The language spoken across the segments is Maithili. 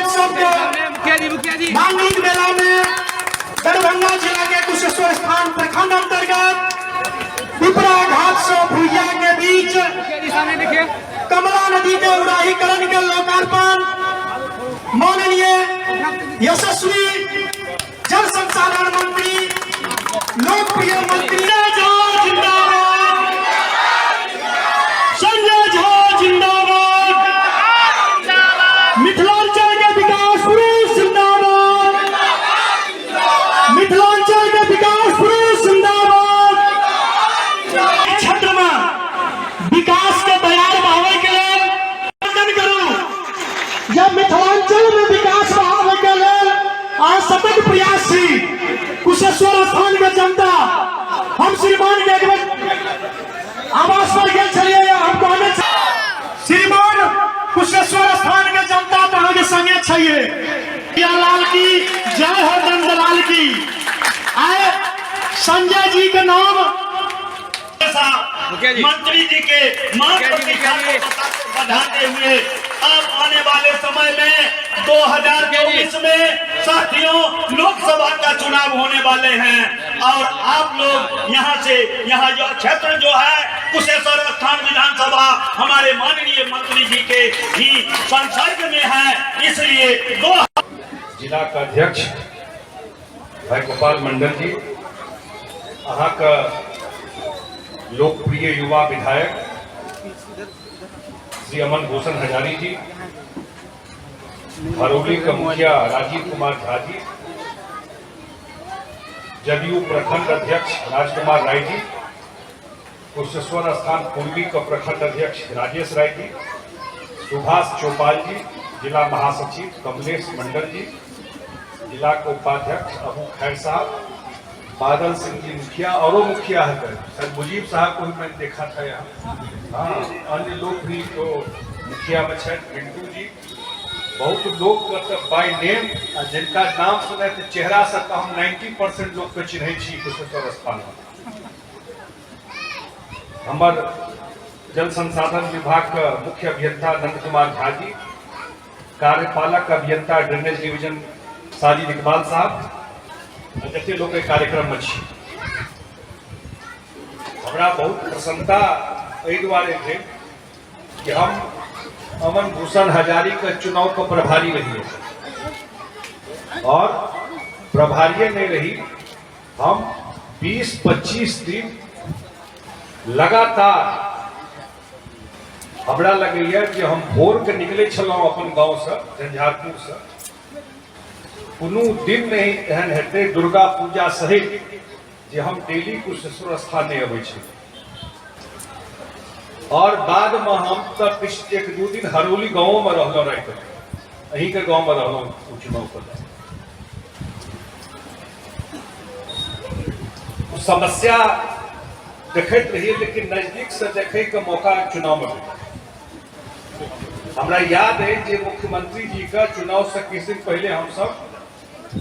महोत्सव के मांगलिक मेला में दरभंगा जिला के कुशेश्वर स्थान प्रखंड अंतर्गत पिपरा घाट से भुइया के बीच कमला नदी के उड़ाहीकरण के लोकार्पण माननीय यशस्वी जल संसाधन मंत्री, लोकप्रिय मंत्री जिंदाबाद, संजय झा जिंदाबाद, मिथिलांचल के विकास पुरुष जिंदाबाद, मिथिलांचल के विकास पुरुष जिंदाबाद। क्षेत्र में विकास के बयार बहावे के लेल करू। जब मिथिलांचल में विकास बहावे के लेल आज सतत प्रयास छी कुशेश्वर स्थान के जनता, हम श्रीमान के एक बेर आवास पर गेल छलियै, हम कहने श्रीमान कुशेश्वर स्थान के जनता तऽ अहाँके संगे छैहे। लाल की जय हो, नंदलाल की। आए संजय जी के नाम मंत्री जी के मान प्रतिष्ठा को बढ़ाते हुए अब आने वाले समय में 2024 में साथियों लोकसभा का चुनाव होने वाले हैं और आप लोग यहाँ से, यहाँ जो क्षेत्र जो है कुशेश्वर स्थान विधानसभा हमारे माननीय मंत्री जी के ही संसर्ग में है, इसलिए दो जिला का अध्यक्ष भाई गोपाल मंडल जी, अहाँके लोकप्रिय युवा विधायक श्री अमन भूषण हजारी जी, हरौली के मुखिया राजीव कुमार झा जी, जदयू प्रखंड अध्यक्ष राजकुमार राय जी, कुशेश्वर स्थान पूर्वी के प्रखंड अध्यक्ष राजेश राय जी, सुभाष चौपाल जी, जिला महासचिव कमलेश मंडल जी, जिला के उपाध्यक्ष अबू खैर साहब, बादल सिंह जी मुखिया, औरों मुखिया है सर, मुजीब साहब को भी मैंने देखा था यहाँ। हाँ, अन्य लोग भी तो मुखिया में छथि, पिंटू जी, बहुत लोग बाय नेम जिनका नाम सुने तो चेहरा से तो हम 90% लोग के चिन्है छी। कुशेश्वर स्थान में हमर जल संसाधन विभाग के मुख्य अभियंता नंद कुमार झा जी, कार्यपालक अभियंता ड्रेनेज डिवीजन साजिद इकबाल साहब, जते लोग एहि कार्यक्रम में छी, हमरा बहुत प्रसन्नता एहि दुआरे भेल कि हम अमन भूषण हजारी के चुनाव के प्रभारी रहिए और प्रभारिये नहीं रही, हम 20-25 दिन लगातार हमरा लगैया कि हम भोर के निकले छलहुँ अपन गाँव से, झंझारपुर से। कोनो दिन नहीं एहन हेतै दुर्गा पूजा सहित जे हम डेली कुशेश्वर स्थान नहीं अबै छी। और बाद में हम तऽ किछु एक दू दिन हरौली गाँवो में रहलहुँ, राति अहीँके गाँव में रहलहुँ चुनाव के। समस्या देखैत रहिए, लेकिन नजदीक से देखै के मौका चुनाव में भेटल। हमरा याद है जे मुख्यमंत्री जी का चुनाव से किछु दिन पहले हम सब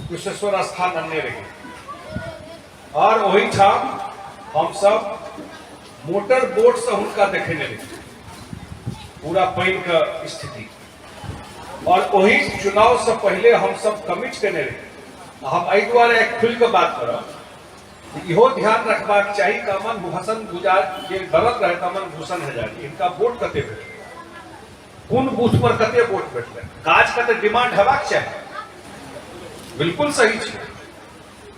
कुशेश्वर स्थान अनने रही और ओहिठाम हम सब मोटर बोट से हुनका देखेने रही पूरा पानि के स्थिति। और ओहि चुनाव से पहले हम सब कमिट केने रही। हम एहि दुआरे खुलि कऽ बात करब, इहो ध्यान रखबाक चाही कि अमन भूषण गुजार जे गलत रहे, अमन भूषण हजारी, इनका वोट कते भेटलै, कोन बूथ पर कते वोट भेटलै। काज के तऽ डिमांड हेबाक चाही, बिल्कुल सही छै,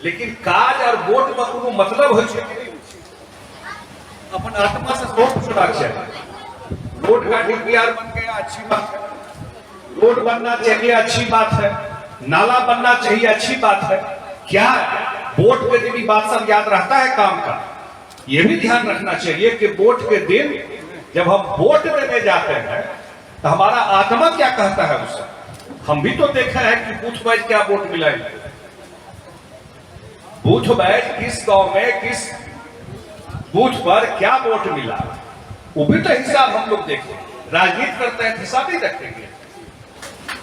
लेकिन काज और वोट में कोनो मतलब होइ छै कि नहि होइ छै? अपन आत्मा से वोट पूछबाक चाही। रोड का डीपीआर बन गया, अच्छी बात है। रोड बनना चाहिए, अच्छी बात है। नाला बनना चाहिए, अच्छी बात है। क्या वोट के दिन ही बात सब याद रहता है काम का? ये भी ध्यान रखना चाहिए कि वोट के दिन जब हम वोट देने जाते हैं तो हमारा आत्मा क्या कहता है उसे। हम भी तो देखे हैं कि बूथ वाइज क्या वोट मिला है, बूथ वाइज किस गांव में किस बूथ पर क्या वोट मिला, वो भी तो हिसाब हम लोग देखें। राजनीति करते हैं तो हिसाब ही रखेंगे।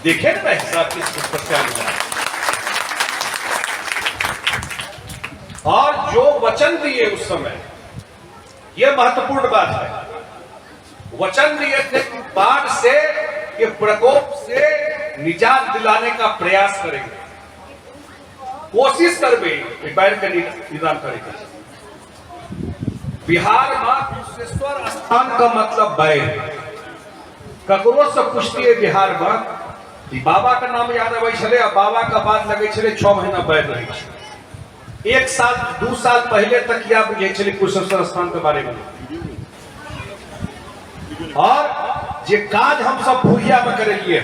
देखे ना हिसाब, किस बूथ पर क्या मिला। और जो वचन दिए उस समय, यह महत्वपूर्ण बात है, वचन दिए थे कि बाढ़ से, के प्रकोप से निजात दिलाने का प्रयास करेंगे। कोशिश करबै एहि बाढ़ि के निदान करे के। बिहार में कुशेश्वर स्थान का मतलब बाढ़ि। ककरो से पूछतिए बिहार में, ई बाबा के नाम याद अबै छलै आ बाबा के बाद लगै छलै 6 महीना बाढ़ि रहै छै। 1 साल 2 साल पहले तक या बुझै छलै कुशेश्वर स्थान के बारे में। और जे काज हम सब फुरिया में करेलिए,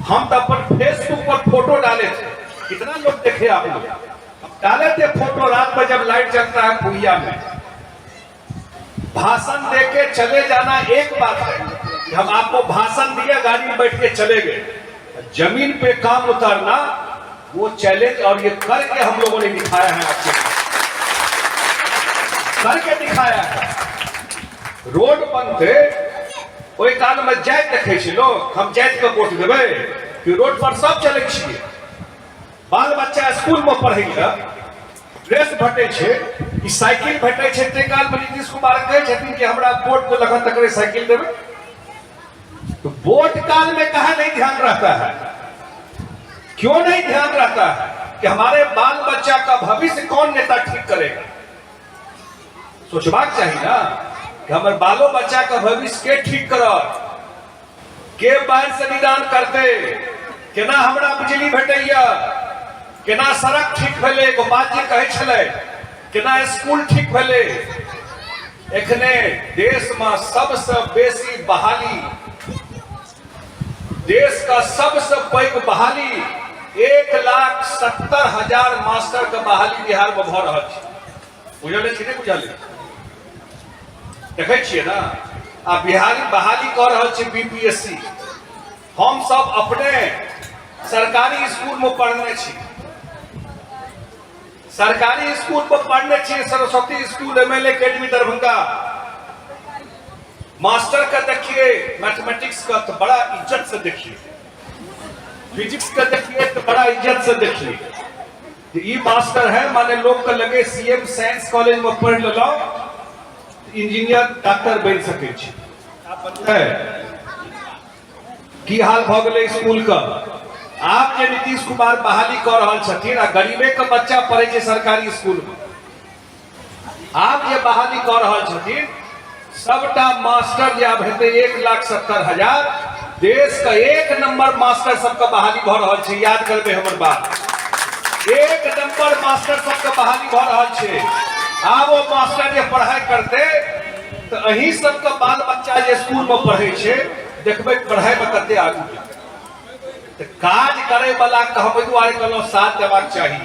हम तो अपन फेसबुक पर फोटो डाले थे, कितना लोग देखे आप लोग। डाले थे फोटो रात में जब लाइट जलता है फुरिया में। भाषण दे के चले जाना एक बात है कि हम आपको भाषण दिया, गाड़ी में बैठ के चले गए, जमीन पे काम उतारना वो चैलेंज, और ये करके हम लोगों ने दिखाया है, आपके करके दिखाया है। रोड बनते ओहि काल में जाति देखै छै लोग, हम जाति के वोट देबै कि रोड पर सब चलै छियै, बाल बच्चा स्कूल में पढ़ै लए ड्रेस भेटै छै, ई साइकिल भेटै छै। ताहि काल में नीतीश कुमार कहै छथिन कि हमरा वोट देलक हन तकरे साइकिल देबै। तो वोट काल में कहा नहीं ध्यान रहता है? क्यों नहीं ध्यान रहता है कि हमारे बाल बच्चा का भविष्य कौन नेता ठीक करेगा? सोचबाक चाही ना कि हमर बालो बच्चा का भविष्य के ठीक करत, के बाढ़ि से निदान करते, केना हमरा बिजली भेटैया, केना सड़क ठीक भेलै। गोपाल जी कहै छलै केना स्कूल ठीक भेलै। एखने देश में सबसे बेसी बहाली, देश का सबसे पैघ बहाली, 1,70,000 मास्टर के बहाली बिहार में भऽ रहल छै। बुझल छी नहि बुझल? देखै छियै ना? आ बिहारी बहाली कऽ रहल छै बीपीएससी। हम सब अपने सरकारी स्कूल में पढ़ने छी, सरकारी स्कूल में पढ़ने छी, Saraswati school, MLA academy Darbhanga. Master का देखिए मैथमेटिक्स का तो बड़ा इज्जत से देखिए, फिजिक्स का देखिए तो बड़ा इज्जत से देखिए। तो ई मास्टर है, माने लोग के लगे सीएम साइंस कॉलेज में पढ़ लेलहुं इंजीनियर डॉक्टर बन सके छी। है की हाल भऽ गेलै स्कूल का? आब जे नीतीश कुमार बहाली कऽ रहल छथिन आ गरीबे के बच्चा पढ़ै छै सरकारी स्कूल में, आब जे बहाली कऽ रहल छथिन सबटा मास्टर जे आब हेतै 1,70,000, देश के एक नंबर मास्टर सबके बहाली भऽ रहल छै। याद करबै हमर बात, एक नंबर मास्टर सबके बहाली भऽ रहल छै। आब ओ मास्टर जे पढ़ाई करतै तऽ अहीं सबके बाल बच्चा जे स्कूल में पढ़ै छै, देखबै पढ़ाई में कते आगू जेतै। तऽ काज करे वाला के हम एहि दुआरे कहलहुँ साथ देबाक चाही,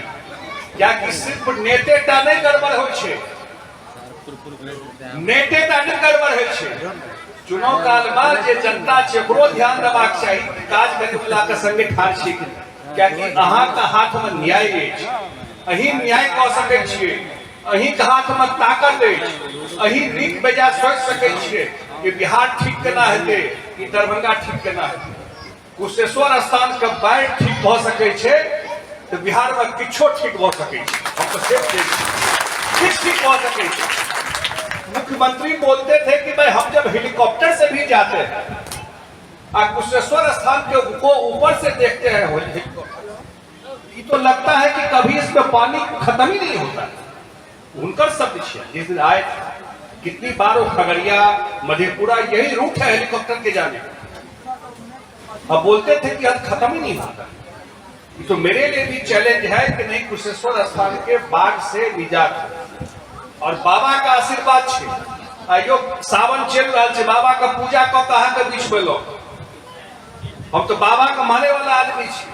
कियाकि सिर्फ नेते टा नहि गड़बड़ होइ छै, नेते टा नहि गड़बड़ होइ छै। चुनाव काल में जे जनता छै ओकरो ध्यान देबाक चाही कि काज करे वाला के संगे ठाढ़ छी कि नहि, कियाकि अहाँके हाथ में न्याय अछि, अहीं न्याय कऽ सकै छियै, अहीं के हाथ में ताकत अछि, अहीं नीक बेजाय सोचि सकै छियै कि बिहार ठीक केना हेतै, कि दरभंगा ठीक केना हेतै। कुशेश्वर स्थान के बाढ़ि ठीक भऽ सकै छै तऽ बिहार में किछो ठीक भऽ सकै छै। हम तऽ से बुझै छी, किछु ठीक भऽ सकै छै। मुख्यमंत्री बोलते थे कि भाई हम जब हेलीकॉप्टर से भी जाते हैं आ कुशेश्वर स्थान के को ऊपर से देखते हैं हेलीकॉप्टर, ये तो लगता है कि कभी इसमें पानी खत्म ही नहीं होता। उनकर शब्द छियै। जिस दिन आए थे, कितनी बार वो खगड़िया मधेपुरा यही रूट है हेलीकॉप्टर के जाने का, अब बोलते थे कि अब खत्म ही नहीं होता। ये तो मेरे लिए भी चैलेंज है कि नहीं, कुशेश्वर स्थान के बाढ़ से निजात और बाबा का आशीर्वाद छै। आइयो सावन चलि रहल छै, बाबा का पूजा कऽ के अहाँके बीच में लो। हम तो बाबा के माने वाला आदमी छी,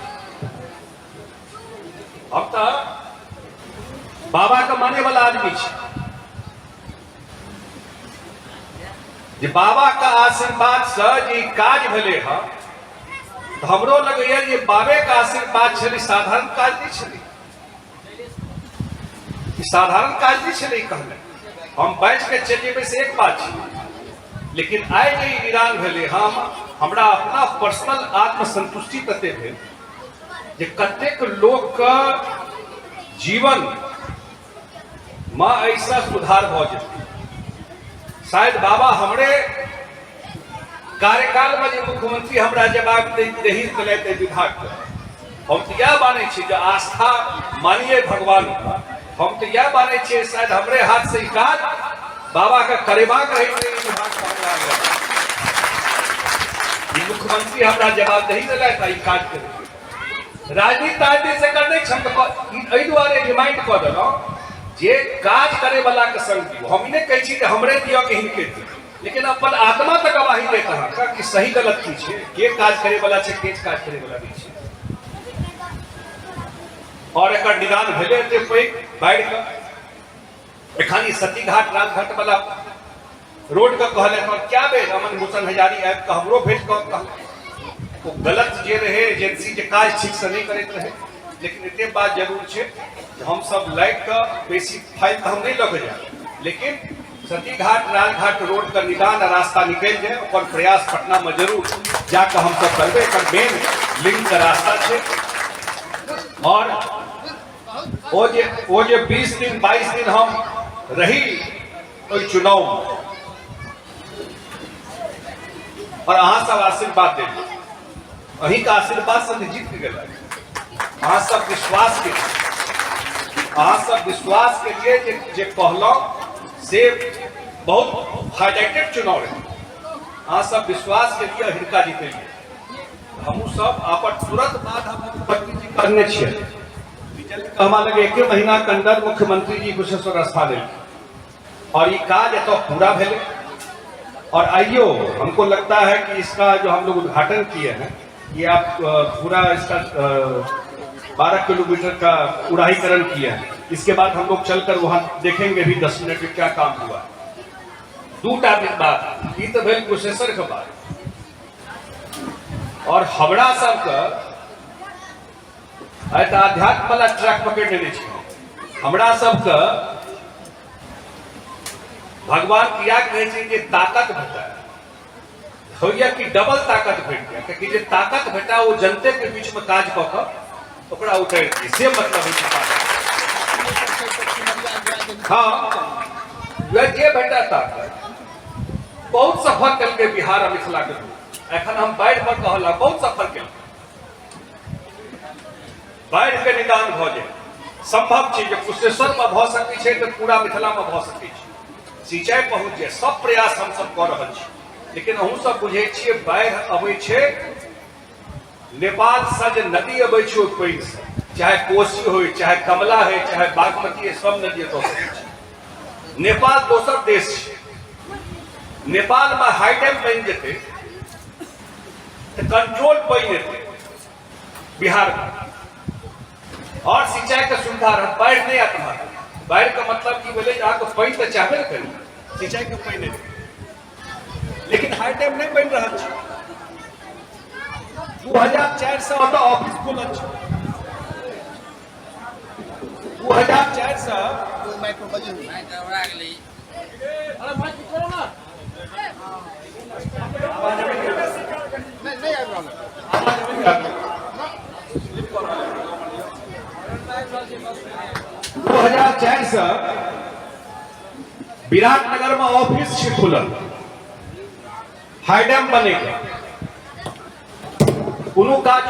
हम तो बाबा के माने वाला आदमी छी। जे बाबा का आशीर्वाद से जे ई काज भेलै हँ, तऽ हमरो लगैया जे बाबे के आशीर्वाद छलै। साधारण काज नहि छलै ई, साधारण काज नहि छलै। ई कहने हम बाजि के चलि जेबै से एक बात छै, लेकिन आइ जे ई निदान भेलै, हम हमरा अपना पर्सनल आत्मसंतुष्टि तते भेल जे कतेक लोकके जीवन मे एहिसँ सुधार भऽ जेतै। शायद बाबा हमरे कार्यकाल में जे मुख्यमंत्री हमरा जवाब दही देलथि एहि विभाग के, हम तऽ इएह मानै छी जे आस्था मानिए भगवान, हम तऽ इएह मानै छियै शायद हमरे हाथ से ई काज बाबा के करेबाक रहै छै। ई विभाग के हमरा ई मुख्यमंत्री हमरा जवाबदेही देलथि आ ई काज केलकै। राजनीति ताजनीति से कर नहि, हम तऽ एहि दुआरे रिमाइंड कऽ देलहुँ जे काज करे वाला के संग दियौ। हम ई नहि कहै छी जे हमरे दिअ कि हिनके दिअ, लेकिन अपन आत्मा तऽ गवाही देत अहाँके कि सही गलत की छै, के काज करे वाला छै, के काज करे वाला नहि छै। और एकर निदान भेलै एते पैघ बाढ़ि के। एखन ई सतीघाट राजघाट वाला रोड के कहले पर क्या बेर अमन भूषण हजारी आबि कऽ हमरो भेट कऽ कहले, ओ गलत जे रहे एजेंसी जे काज ठीक से नहि करैत रहे। लेकिन एते बात जरूर छै जे हमसब लागि कऽ बेसी फाइल तऽ हम नहि लऽ कऽ जायब, लेकिन सतीघाट राजघाट रोड के निदान आ रास्ता निकलि जाय ओकर प्रयास पटना में जरूर जाकऽ हमसब करबै। एकर मेन लिंक के रास्ता छै। और ओ जे 20 दिन 22 दिन हम रही ओहि चुनाव में, और अहाँ सब आशीर्वाद देलियै, अहीं के आशीर्वाद से जीत गेल। अहाँ सब विश्वास के, अहाँ सब विश्वास के लिए जे, जे कहलहुँ से बहुत हाईलाइटेड चुनाव रहे। अहाँ सब विश्वास के लिए हिनका जीतेलियै। हमहूँ सब आपन तुरंत बाद हम मुख्यमंत्री जी कहने छियै, हमरा लग एके महीना के अंदर मुख्यमंत्री जी कुशेश्वर स्थान एलखिन और ये काज एतऽ पूरा भेलै। और आइयो हमको लगता है कि इसका जो हम लोग उद्घाटन किए हैं, ये आप पूरा इसका 12 किलोमीटर का उड़ाहीकरण किया है। इसके बाद हम लोग चलकर वहां देखेंगे भी 10 मिनट में क्या काम हुआ। दूटा बात ई तो भेल कुशेश्वर के बात। और हमरा सबके आइ तऽ अध्यात्म वाला ट्रैक पकड़ि लेने छी। हमरा सबके भगवान किया कहै छै जे ताकत भेटै होइया कि डबल ताकत भेट जाए, कियाकि जे ताकत भेटा ओ जनते के बीच में काज कऽ कऽ ओकरा उतारि दिए, से मतलब होइ छै ताकत। हाँ, वएह जे भेटा ताकत बहुत सफर केलकै बिहार आ मिथिला के लोक। एखन हम बाढ़ि पर कहला बहुत सफर केलकै, बाढ़ि के निदान भऽ जाए संभव छै जे कुशेश्वर में भऽ सकै छै तऽ पूरा मिथिला में भऽ सकै छै, सिंचाई पहुँच जाए, सब प्रयास हम सब कऽ रहल छी। लेकिन अहूँ सब बुझै छियै बाढ़ि अबै छै नेपाल से जे नदी अबै छै ओहि पानि से, चाहे कोसी होइ चाहे कमला होइ चाहे बागमती होइ, सब नदी एतऽ से अबै छै। नेपाल दोसर देश छै, नेपाल में हाई डैम बनि जेतै तऽ कंट्रोल पानि एतै बिहार में और सिंचाई के सुविधा रहत, बाढ़ि नहीं आयत। अहाँके बाढ़ि के मतलब की भेलै जे अहाँके पानि तऽ चाहबे ने करी, सिंचाई के पानि एतै, लेकिन हाई डैम नहीं बनि रहल छै। 2004 से ओतऽ ऑफिस खुलल छै, 2004 से 2004 से विराटनगर में ऑफिस छै खुलल, हाईडैम बनेगा, कोनो काज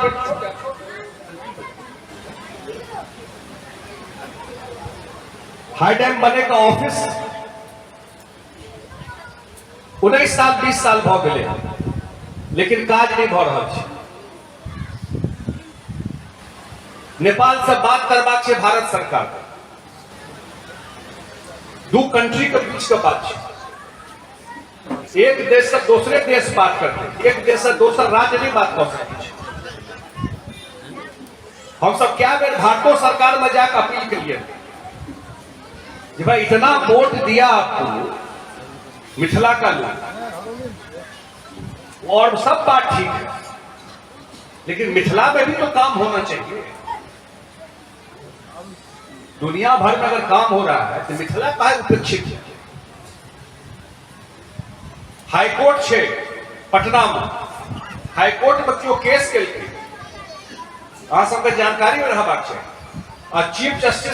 हाईडैम बनेगा ऑफिस 19 साल 20 साल भऽ गेलै, लेकिन काज नहि भऽ रहल छै। नेपाल से बात करबाक छै भारत सरकार, दू कंट्री के बीच के बात छै, एक देश से दूसरे देश बात करते, एक देश से दोसर राज्य नहीं बात कर सकै छै। हम सब क्या बेर भारतो सरकार में जाकर अपील के लिए कि भाई इतना वोट दिया आपको मिथिला का लोग और सब बात ठीक है, लेकिन मिथिला में भी तो काम होना चाहिए। दुनिया भर में अगर काम हो रहा है तो मिथिला काहे उपेक्षित है। हाईकोर्ट छै पटना में, हाईकोर्ट में केओ केस केलकै, अहाँ सबके जानकारी में रहबाक चाही, आ चीफ जस्टिस